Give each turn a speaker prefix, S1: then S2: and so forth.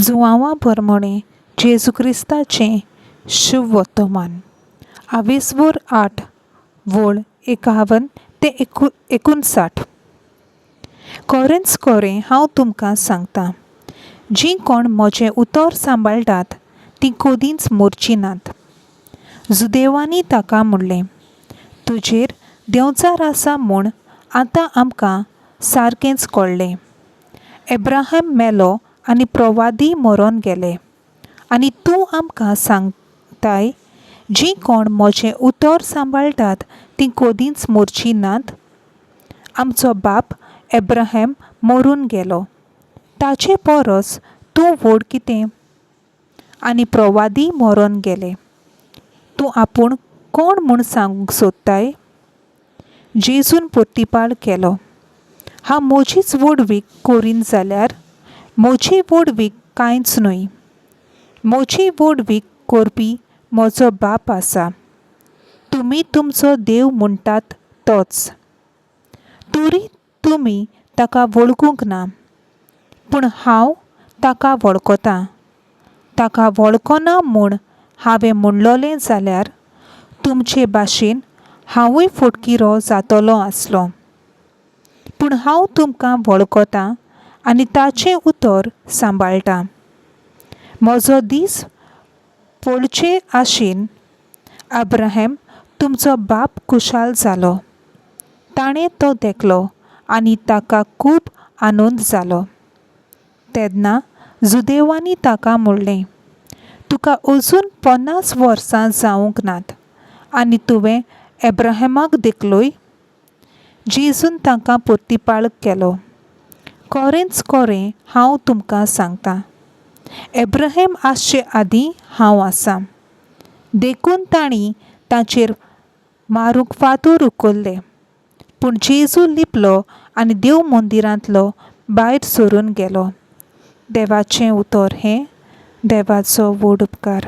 S1: जुवांवा परमणें जेजू क्रिस्ताचें शुभ वर्तमान आवेस्वोर आठ वळ एकावन ते 59. कोरेंच कोरें हांव तुमकां सांगतां, जीं कोण म्हजें उतर सांबाळटात तीं कदींच मोरचीं नात. जुदेवांनी ताका म्हणलें, तुजेर देंवचार आसा म्हूण आतां आमकां सारकेंच कळ्ळें. एब्राहम मेलो आनी प्रवादी मरोन गेले आनी तूं आमकां सांगताय, जीं कोण म्हजें उतर सांबाळटात तीं कदींच मोरचीं नात. आमचो बाप एब्राहम मरून गेलो, ताचे परस तूं व्हड कितें? आनी प्रवादी मरोन गेले, तूं आपूण कोण म्हूण सांगूंक सोदताय? जेजून प्रतिपाळ केलो, हांव म्हजीच व्हडवीक करीन जाल्यार म्हजी व्हडवीक कांयच न्हय. म्हजी व्हडवीक करपी म्हजो बाप आसा, तुमी तुमचो देव म्हणटात तोच. तरी तुमी ताका वळखूंक ना, पूण हांव ताका वळखतां. ताका वळखना म्हूण हांवें म्हणलोलें जाल्यार तुमचे भाशेन हांवूय फटकिरो जातलो आसलो. पूण हांव तुमकां वळखतां आनी ताचें उतर सांबाळटां. म्हजो दीस पळचे आशेन अब्राहम तुमचो बाप खुशाल जालो. ताणें तो देखलो आनी ताका खूब आनंद जालो. तेन्ना जुदेवांनी ताका म्हणलें, तुका अजून 50 वर्सां जावंक नात आनी तुवें एब्राहमाक देखलोय? जेजून तांकां प्रतिपाळ केलो, कोरेंच कोरें हांव तुमकां सांगतां, एब्राहेम आसचे आदीं हांव आसा. देखून तांणी ताचेर मारूंक फातर उखल्ले, पूण जेजू लिपलो आनी देव मंदिरांतलो भायर सरून गेलो. देवाचें उतर हें देवाचो व्हड उपकार.